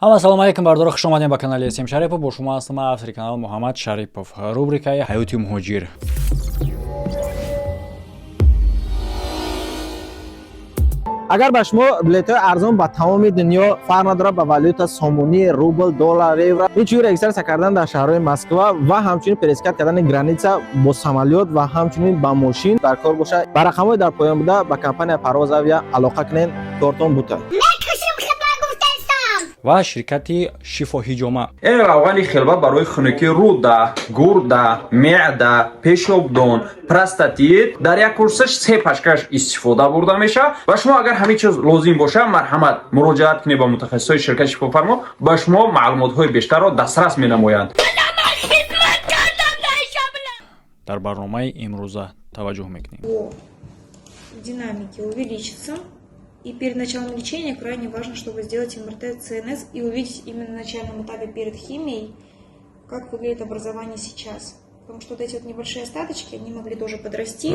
Ҳама салом алейкум, бардоро, хуш омадем ба канали СМ Шарипов. Бо шумо ҳастам автори канал Муҳаммад Шарипов. Рубрикаи «Ҳаёти муҳоҷир». Агар ба шумо билетҳои арзон ба тамоми дунё, фарқ надорад ба валюта: сомонӣ, рубл, доллар, евро, инчунин регистрация кардан дар шаҳрҳои Москва ва ҳамчунин пересекать кардани граница бо самолёт ва ҳамчунин ба мошин дар кор бошад, ба рақамҳои дар поён буда ба компания Парвоз Авиа алоқа кунед, кортон бута. Ва ширкати Шифоҳиҷома. Ин равғани хелба барои хунукии рӯда, гурда, меъда, пешобдон, простатит дар як курсаш се пачкаш истифода бурда мешавад. Ва шумо агар ҳамин чиз лозим бошад, марҳамат, муроҷиат кунед ба мутахассисои ширкати Шифофармо, ба шумо маълумотҳои бештарро дастрас менамоянд. Дар барномаи имрӯза таваҷҷӯҳ мекунем. Динамики увеличится. И перед началом лечения крайне важно, чтобы сделать МРТ ЦНС и увидеть именно на начальном этапе перед химией, как выглядит образование сейчас. Потому что вот эти вот небольшие остаточки, они могли тоже подрасти,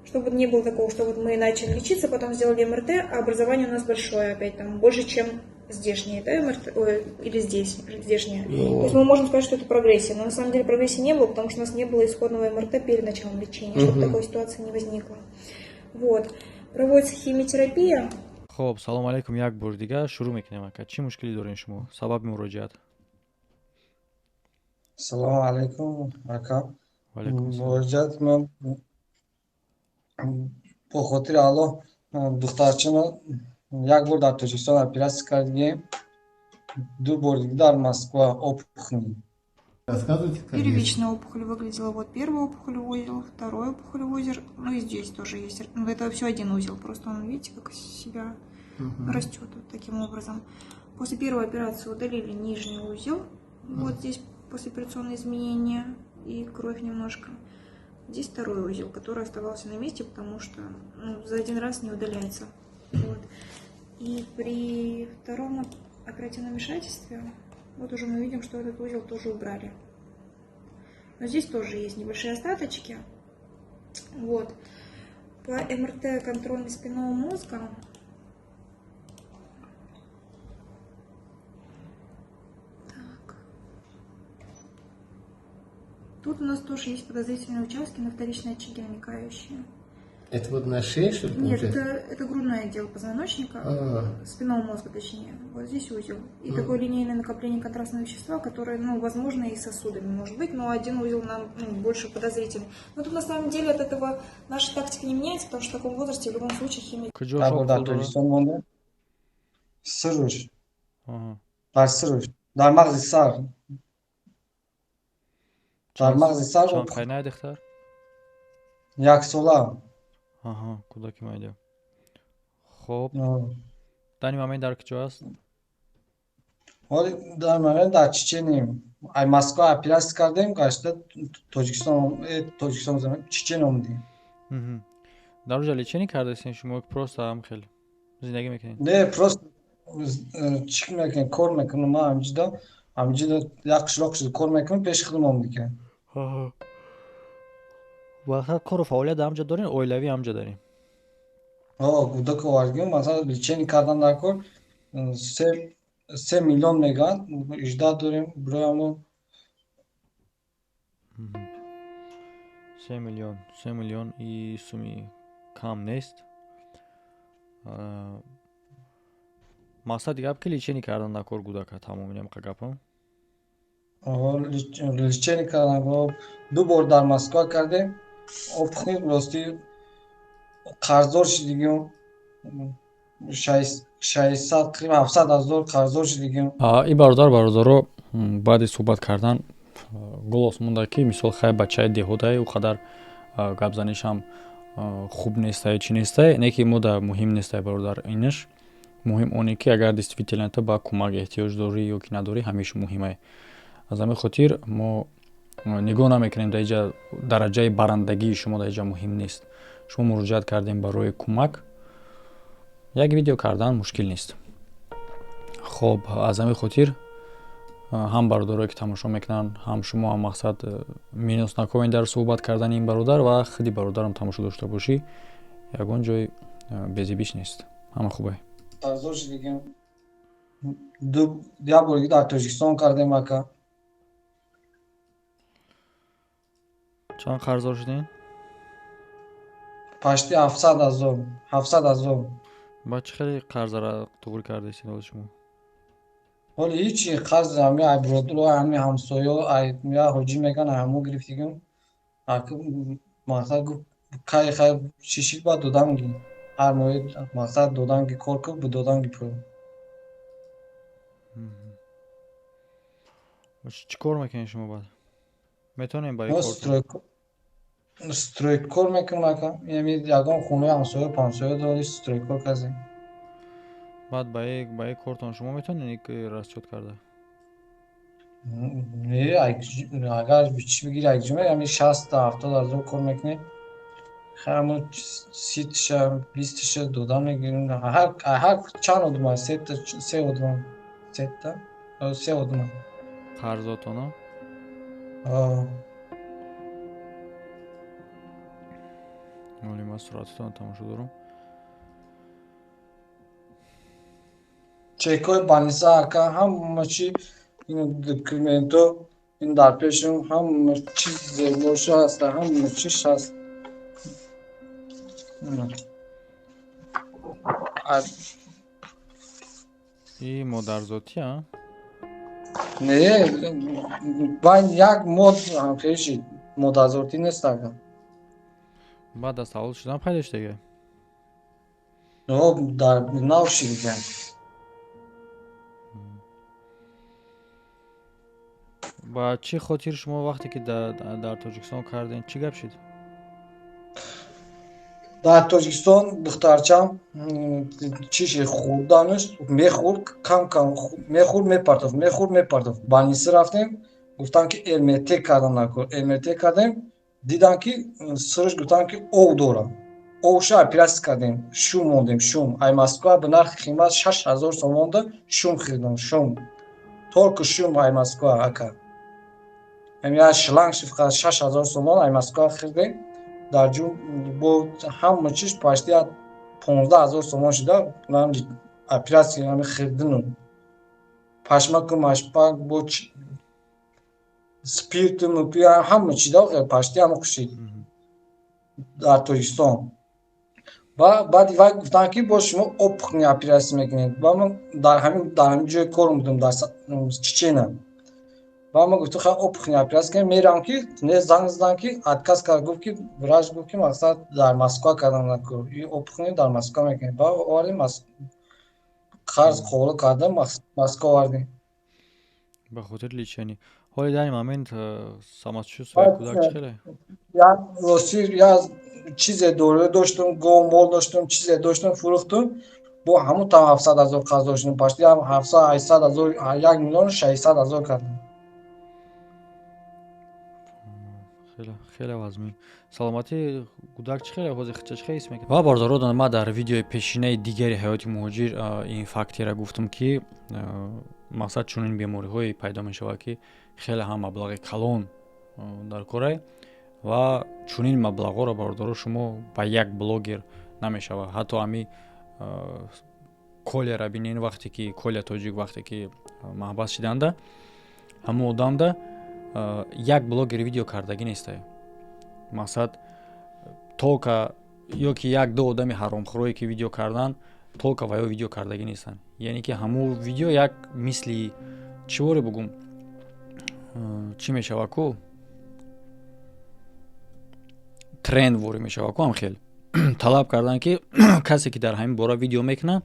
чтобы не было такого, что вот мы начали лечиться, потом сделали МРТ, а образование у нас большое опять там, больше, чем здешнее, да, МРТ, ой, или здесь, здешнее. То есть мы можем сказать, что это прогрессия, но на самом деле прогрессии не было, потому что у нас не было исходного МРТ перед началом лечения, чтобы такой ситуации не возникло. Вот. Проводится химиотерапия. Хоб, салом алейкум, як бор дигар шурӯъ мекунем. Ака, чӣ мушкилӣ дорем шумо? Сабаби муроҷиат? Салому алайкум, ака. Ваалайкум ассалом. Муроҷиат ман бо хотири Аллоҳ, духтарчамо як бор дар Тоҷикистон оператсия кардагем, ду бор дига дар Москва опухоль. Рассказывайте, как есть. Первичная опухоль выглядела вот: первый опухолевой узел, второй опухолевой узел, ну и здесь тоже есть. Ну, это все один узел, просто он, видите, как из себя растет вот таким образом. После первой операции удалили нижний узел, вот здесь послеоперационные изменения и кровь немножко. Здесь второй узел, который оставался на месте, потому что, ну, за один раз не удаляется. Вот. И при втором оперативном вмешательстве вот уже мы видим, что этот узел тоже убрали. Но здесь тоже есть небольшие остаточки. Вот. По МРТ контрольный спинного мозга. Так. Тут у нас тоже есть подозрительные участки на вторичные очаги намекающие. Это вот на шее, что ли, Нет, получается? это грудной отдел позвоночника, А, спинного мозга точнее. Вот здесь узел. И такое линейное накопление контрастного вещества, которое, ну, возможно, и сосудами может быть, но один узел нам, ну, больше подозрительный. Но тут на самом деле от этого наша тактика не меняется, потому что в таком возрасте в любом случае химия Куҷо Як бор дар опухоль дорад? Тоҷикистон монда сирӯш дар сирӯш, дар мағзи сар, дар мағзи сар. Чанд Опухоль. Қайнаи духтар? Яксола. Аҳа, кӯдаки майда. Хоб, данный момент дар куҷо аст? Ҳоли дар момент дар Чеченем. Ай Москва оператсия кардем, гашта Тоҷикистон, Тоҷикистон, Чечен омадем. Дар оҷа лечение кардастен шумо, просто ҳам хел зиндагӣ мекунед? Не, просто чӣ мекунем, кор мекунам ман ҳамиҷида, ҳамиҷида як қишлоқ шуда кор мекунам, пеши худам омадикам. Вақт кору фаъолият дар ҳамҷа дорем, оилавӣ ҳамҷа дорем? О, кӯдак овардем, масалан, лечение кардан дар кор 3 миллион мегӯянд, иждат дорем бироямон. 3 миллион, 3 миллион и суми кам нест. Мақсади гап ки лечение кардан дар кор кӯдака, тамом, инамқа гапам. Лечение кардан ду бор дар Москва кардем опухоль, ростӣ қарздор шудигим, 600, қариб 700 ҳазор қарздор шудигим. И бародар, бародаро, баъди суҳбат кардан голос монда, ки мисол хай, бачаи деҳотай, ӯ қадар гапзанишам хуб нестай, чӣ нестай, не ки мода муҳим нестай, бародар, инаш муҳим оне ки агар действительно ту ба кӯмак эҳтиёҷ дорӣ ё ки надорӣ, ҳамеш муҳимае. Аз ҳамин хотир мо нигоҳ намекунем дар иҷа, дараҷаи барандагии шумо дар иҷа муҳим нест. Шумо муроҷиат кардем барои кӯмак, як видео кардан мушкил нест. Хоб, аз ҳамин хотир ҳам бародарое ки тамошо мекунанд, ҳам шумо ҳам мақсад минус накунед дар суҳбат кардани ин бародар ва худи бародарам тамошо дошта бошӣ, ягон ҷой безебиш нест, ҳама хубе. Қарздор шудигим. Ду як бор дар Тоҷикистон кардем, ака. Чанд қарздор шудем? Почти 700 000, 700 000. Ба чӣ хеле қарзара туғри кардесед ҳоли шумо? Ҳоли ҳичи, қарз ҳами ай биродаро, ҳами ҳамсоё, ай я ҳоҷӣ меган, ай ҳамо гирифтигим. Мақсад гуфт, кай хай чишид, баъд додам ги. Ҳар моҳи мақсад додам ги, кор кун, додам ги пул. Чӣ кор мекунед шумо баъд? Метавонем ба мо стройкор мекунем, ака. Ями ягон хонаи ҳамсоё памсоё дори, стройкор казем. Баъд ба е кортон шумо метавонед расчёт карда? Не, агар чӣ бигири, акҷуме ами 60-70 ҳазор кор мекунем. Ҳамо 30-ша, 20-ша дода мегирем. Ҳар чанд одама, сета, се одама, сета, се одама. Қарзотоно? Оли ман сурататонро тамошо дорам. Чекҳои больница, ака, ҳама чи, ин документо, ин дар пешам ҳама чиз зебоша ҳаст, ҳама чиз ҳаст. И модарзотӣ, а? Не, баъд як моҳ ҳамхелӣ шид, модарзотӣ нест, ака. Баъд аз таваллуд шудан пайдо шудага? Дар нав шидига. Ба чӣ хотир шумо вақте ки дар Тоҷикистон кардем, чӣ гап шид? Дар Тоҷикистон духтарчам чиши хӯрданаш мехӯрд, кам кам мехӯрд, мепартофт, мехӯрд, мепартофт. Больница рафтем, гуфтанд ки МРТ кардан накор. МРТ кардем, диданд ки сирш, гуфтанд ки ов дорад. Овша оператсия кардем, шум мондем, шум. Ай Москва ба нархи қимат 6000 сомонда шум хирдам, шум. Только шум ай Москва, ака. Ами шланг шифқа 6000 сомон ай Москва хирдем. Дар ҷум бо ҳама чиз почти 15 000 сомон шуда, оператсия ами хирдину. Пашмаку машпак бо спирту мупи ҳама чи да почти ҳама кушид дар Тоҷикистон. Баъди вай гуфтанд ки бо шумо опухни оператсия мекунед. Ба ман дар ҳамин ҷои корм будам, дар Чечена. Ба ман гуфтам, хай, опухни оператсия кунем, мерам ки не, занг заданд ки отказ кард, гуфт ки врач гуфт ки мақсад дар Москва кардан накор. И опухни дар Москва мекунем. Ба овардем, қарз қобул кардам, Москва овардем. Ба хотири лечение. Ҳоли дар ин момент самочувствие кӯдак чӣ хеле? Як рости, як чизе дора доштум, гов, мол доштум, чизе доштум, фурӯхтум. Бо ҳамун там 700 000 қарз доштум, почти 700, 800 000, 1 600 000 кардам. Хеле вазмин. Саломатии кӯдак чӣ хеле ҳозир, чӣ хеле ҳис мекунад? Ва бародарон, ман дар видеои пешинаи дигари ҳаёти муҳоҷир ин фактера гуфтам, ки мақсад чунин бемориҳое пайдо мешавад, ки хеле ҳам маблағи калон дар корай, ва чунин маблағҳоро, бародаро, шумо ба як блогер намешавад. Ҳатто ҳами Колера бинен, вақте ки Коля Тоҷик, вақте ки маҳбас шиданда, ҳамон одамда як блогер видео кардагӣ нестае. Мақсад только ё ки як ду одами ҳаромхӯрое ки видео кардан, только ва ё видео кардагӣ нестанд. Яъне ки ҳамун видео як мисли чӣ воре бугум, чӣ мешава ку, тренд ворӣ мешава ку, ҳам хел талаб кардан, ки касе ки дар ҳамин бора видео мекунад,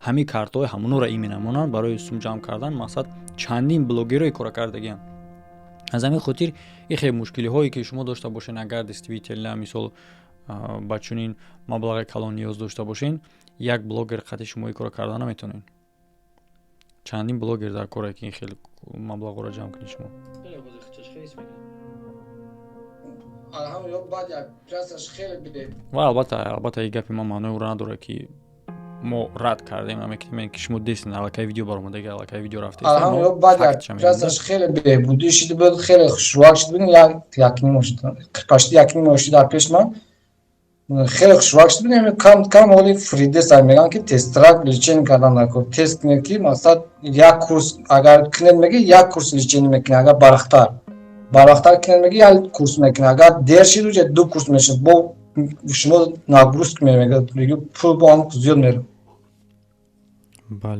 ҳамин картҳои ҳамонора именно монанд барои сум ҷамъ кардан. Мақсад чандин блогерое кора кардагианд. Аз ҳамин хотир и хел мушкилиҳое ки шумо дошта бошен, агар действительно мисол ба чунин маблағи калон ниёз дошта бошен, як блогер қати шумо ин кора карда наметавонед. Чандин блогер дар коре ки ин хел маблағҳоро ҷамъ кунед шумо. Ва албатта, ин гапи ман маънои ӯро надорад, ки мо рад кардем, намекунем, ки шумо дестин, аллакай видео баромадаги, аллакай видео рафтаалҳамдулиллоҳ, баъд оператсияш хеле беҳбудӣ шуда буд, хеле хушрӯак шуда буд, як ним моҳ, почти як ним моҳ шуда дар пеш ман. Хеле хушвақт шуд, кам кам ҳоли фридеса мегӯянд, ки тезтрак лечение кардан накор, тест кунед, ки мақсад як курс агар кунед, меги, як курс лечение мекунед, агар барвақттар кунед, меги, як курс мекунед, агар дер шид, уже ду курс мешавад, бо шумо нагрузка мегӯяд, меги, пул бо ҳам зиёд меравад.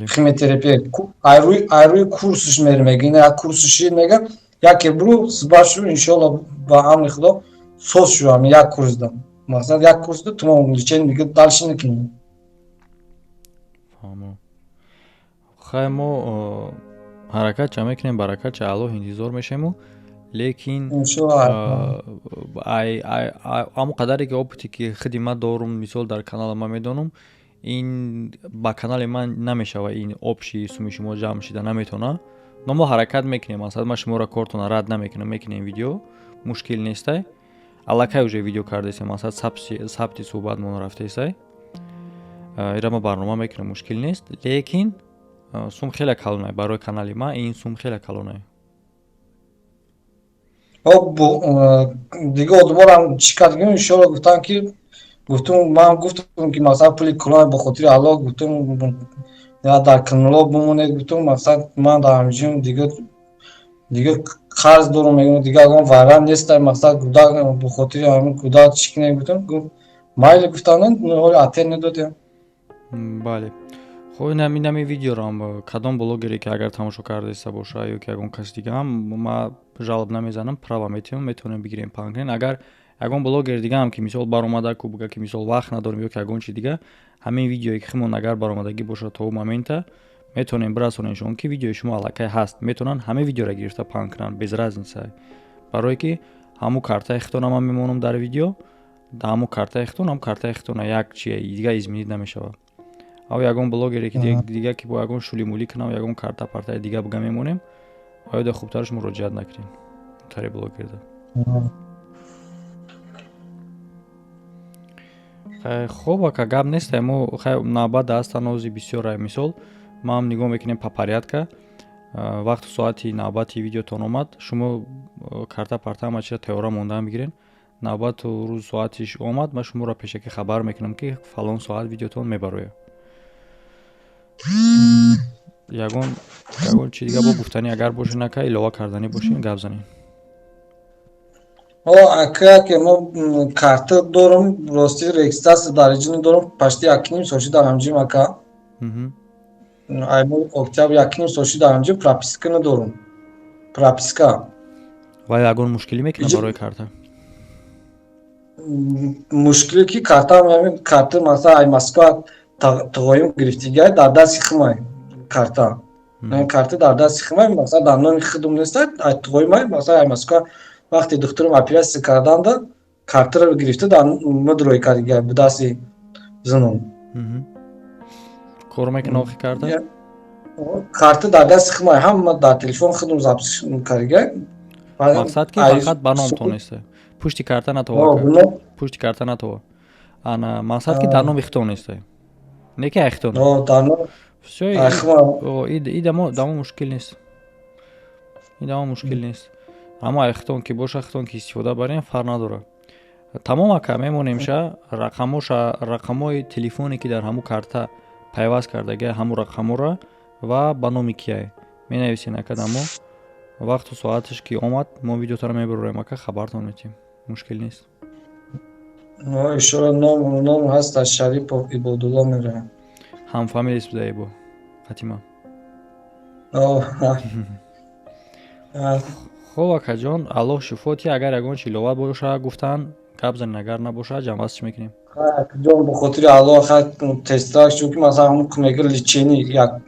Химиотерапия айрӯи курсш мере, меги, як курсш шид, мега, яке буру сбар шу, иншоалло, ба амри Худо соз шу. Ҳами як курсда, мақсад, як курсда тамом лечение, дига дальше накунем. Фаҳмо. Хай, мо ҳаракат ча мекунем, баракат ча Аллоҳ, интизор мешавему, лекин ҳамон қадаре ки опыте ки худи ман дорум, мисол, дар канала ман медонам, ин ба канали ман намешава, ин общий суми шумо ҷамъ шида наметавона, но мо ҳаракат мекунем. Масалан, ман шуморо кортона рад намекунам, мекунем видео, мушкил нестай. Аллакай уже видео кардесем, масалан, сабти суҳбатмон рафтесай, ира ма барнома мекунем, мушкил нест, лекин сум хеле калонай барои канали ман, ин сум хеле калонай. Дига одаморам чӣ кардагим, иншоалло, гуфтам, ки гуфтум, ман гуфтум, ки масалан, пули кулон, ба хотири Аллоҳ, гуфтум, дар канало бимонед, гуфтум, мақсад, ман дар ҳамҷин дига қарз дорум, мегӯм, дига ягон вайран нестай, мақсад, кӯдак, ба хотири ҳамин кӯдак чӣ кунем, гуфтум, гуфт, майли, гуфтанд, ҳоли ответ надодем. Бале, хоб, инами видеорам кадом блогере ки агар тамошо кардаиста боша ё ки ягон каси дигаам, ма жалоб намезанам, права метиҳам, метавонем бигирем, паҳн кунем. Агар ягон блогери дигаам ки, мисол, баромада ку буга, ки, мисол, вақт надорем ё ки ягон чи дига, ҳамин видеое ки химон агар баромадагӣ бошад, то момента метавонем бирасонем шумо, ки видеои шумо аллакай ҳаст, метавонанд ҳамин видеоро гирифта паҳн кунанд, без разница, барое ки ҳамун картаи хитона ман мемонам дар видео, ҳамун картаи хитон, ҳамун картаи хитона, як чи дига изменить намешавад. Ав ягон блогере ки дига ки бо ягон шулимулӣ кунам, ягон карта партаи дига буга мемонем, оёда хубтараш муроҷиат накунем тари блогерда. Хоб, ака, гап нест, мо навбат даста нози бисёр, мисол, маам нигоҳ мекунем по порядка. Вақту соати навбати видеотон омад, шумо карта парта ҳама чиза тайёра монда мегирен. Навбату рӯз соатиш омад, ман шуморо пешакӣ хабар мекунам, ки фалон соат видеотон мебарояд. Ягон чи дига бо гуфтанӣ агар бошед, ака, илова карданӣ бошед, гап занед. Ака, ки мо карта дорум, рости, регистрация дар иҷини дорум, почти якним сол шид дар ҳамҷим, ака, аймо октябр якним сол шид дар ҳамҷим, прописка надорум, прописка. Ва ягон мушкилӣ мекунад барои карта? Мушкиле ки карта, карта, масалан, ай Москва тағоим гирифтигай, дар дасти химай карта, карта дар дасти химай, масалан, дар номи худум нест, ай тағоимай. Масалан, ай Москва вақте духтурам оператсия карданда, картаро гирифта, дар мудрой кардигай, ба дасти занам. Кор мекунад охи карта? Карта дар дасти химай, ҳама дар телефон худум запись кардигай. Мақсад ки фақат ба номтон нест, пушти карта натова, пушти карта натова, ана, мақсад ки дар номи худтон нест, не ки айхтон. Всё, идамо мушкил нест, идамо мушкил нест, аммо айхтон ки боша, хитон ки истифода барем, фарқ надорад. Тамом, ака, мемонемша рақамоша, рақамҳои телефоне ки дар ҳамун карта пайваст кардага, ҳамун рақамҳоро ва ба номи кияй менависен, ака. Дамо вақту соаташ ки омад, мо видеотаро мебарорем, ака, хабартон метиҳем, мушкил нест. Ишора, ном ҳаст, аз Шарипов Ибодулло меравам. Ҳамфамилис буда ибо Фатима. Хоб, акаҷон, Аллоҳ шифо тия. Агар ягон чи илова боша, гуфтан, гап занен, агар набоша, ҷамъбастш мекунем. Ҷон, ба хотири Аллоҳ, тезтрак шу, ки масалан, ҳамун кумеги лечение як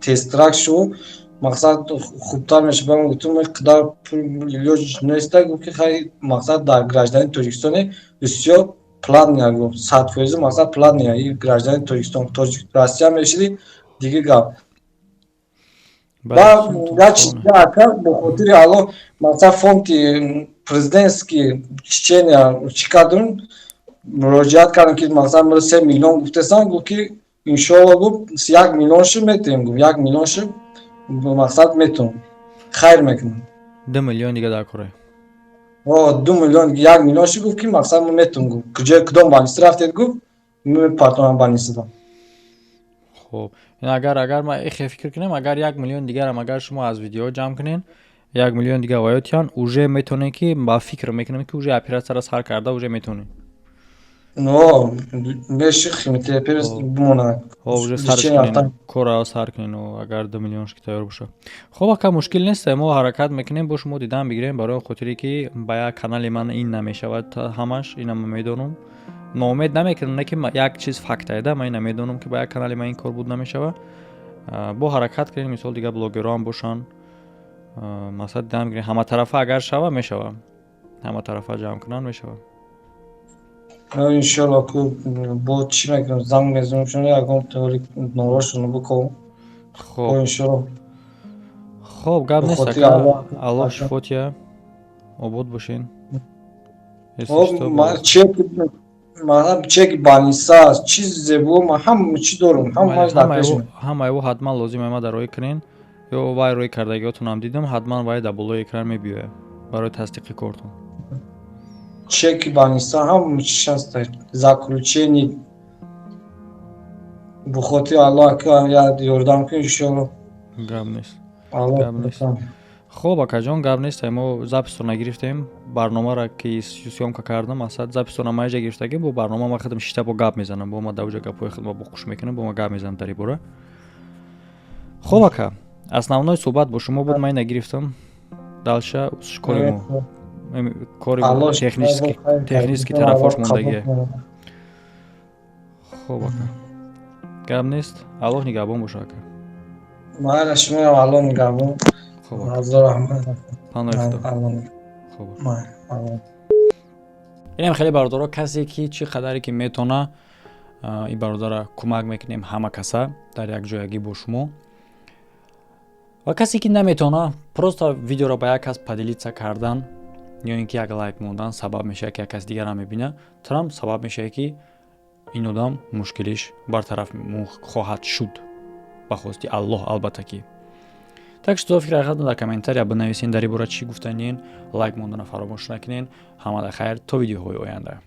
тезтрак шу, мақсад, хубтар мешава. Гуфтум, қадар пул илоҷ неста, гуфт, ки хай, мақсад, дар гражданин Тоҷикистоне бисёр платный, гуфт, 100%, мақсад, платный и гражданин Тоҷикистон, Россия мешиди, дига гап. Ба як чиз, ака, бо хотири Аллоҳ, мақсад, фонди президентский Чечения чӣ кардум, муроҷиат кардам, ки мақсад, 3 миллион гуфтесам, гуфт, ки иншоалло, гуфт, 1 миллион ши метиҳем, гуфт, 1 миллион ши, мақсад, метавон, хайр мекунам. 2 миллион дига дар кора. 2 миллион, 1 миллион ши. Гуфт, ки мақсад мо метавон, гуфт, куҷо, кудом больница рафтед, гуфт, мепартонам больницада. Хуб, агар ма эхе фикр кунем, агар 1 миллион дигарам агар шумо аз видео ҷамъ кунен, 1 миллион дигар ваётиян, уже метавонем, ки ба фикр мекунем, ки уже оператсияро сар карда уже метавонем. Но меши химиотерапия бимонад. Уже сар кунем, корро сар кунем, агар 2 миллионш ки тайёр боша. Хуб, ака, мушкил нест, мо ҳаракат мекунем, бо шумо дидан бигирем, барои хотире ки ба як канали ман ин намешавад ҳамаш. Ина ман медонам, ноумед намекунам, не ки як чиз фактае да, ман ина медонам, ки ба як канали ман ин кор буд намешавад. Бо ҳаракат кунем, мисол, дигар блогерҳо ҳам бошанд, масалан, дидан бигирем ҳаматарафа. Агар шава, мешава, ҳаматарафа ҷамъ кунанд, мешава. Иншолло, ку бо чӣ мекунам, занг мезанам, чун ягон теори норашонро бикобам. Хоб. Иншолло. Хоб, гап нест, ака, Аллоҳ шифо тия, обод бошен. Чек больница аст, чиз зебо, ман ҳама чӣ дорам, ҳамааш дар пеш. Ҳамаи ӯ ҳатман лозим ама дар рӯй кунен ё вай рӯй кардагиотонам дидам, ҳатман вай дар болои экран мебиёяд барои тасдиқи кортон. Чеки больница, ҳама чиш ҳаст, заключение. Бухотири Аллоҳ, як ёрдам кун, иншолло. Гап нест, гап нест. Хуб, акаҷон, гап нест. Мо записро нагирифтем, барномаро ки съёмка кардам, асад записро ма иҷа гирифтагим. Бо барнома ма худам шишта бо гап мезанам, бо ма дар уҷа гапҳои худма бо хуш мекунам, бо ма гап мезанам дар ин бора. Хуб, ака, основной суҳбат бо шумо буд, ман ина гирифтам. Дальше кори мо, кори технический тарафош мондагие. Хуб, ака, гап нест, Аллоҳ нигаҳбон боша, ака. Майла, шумоам Аллоҳ нигаҳбон. Ҳазор раҳмат. Панои Худо. Инам хеле, бародаро, касе ки чӣ қадаре ки метона, ин бародара кӯмак мекунем, ҳама каса дар як ҷоягӣ бо шумо. Ва касе ки наметавона, просто видеоро ба як кас поделиться кардан ё ин ки як лайк мондан сабаб мешавад, ки як кас дигарам мебина, трам сабаб мешавад, ки ин одам мушкилиш бартараф хоҳад шуд, ба хости Аллоҳ, албатта ки. Так что фикр ҳақиқатон дар комментария бинависен, дар ин бора чӣ гуфтанин. Лайк мондана фаромӯш накунен. Ҳамада хайр, то видеоҳои оянда.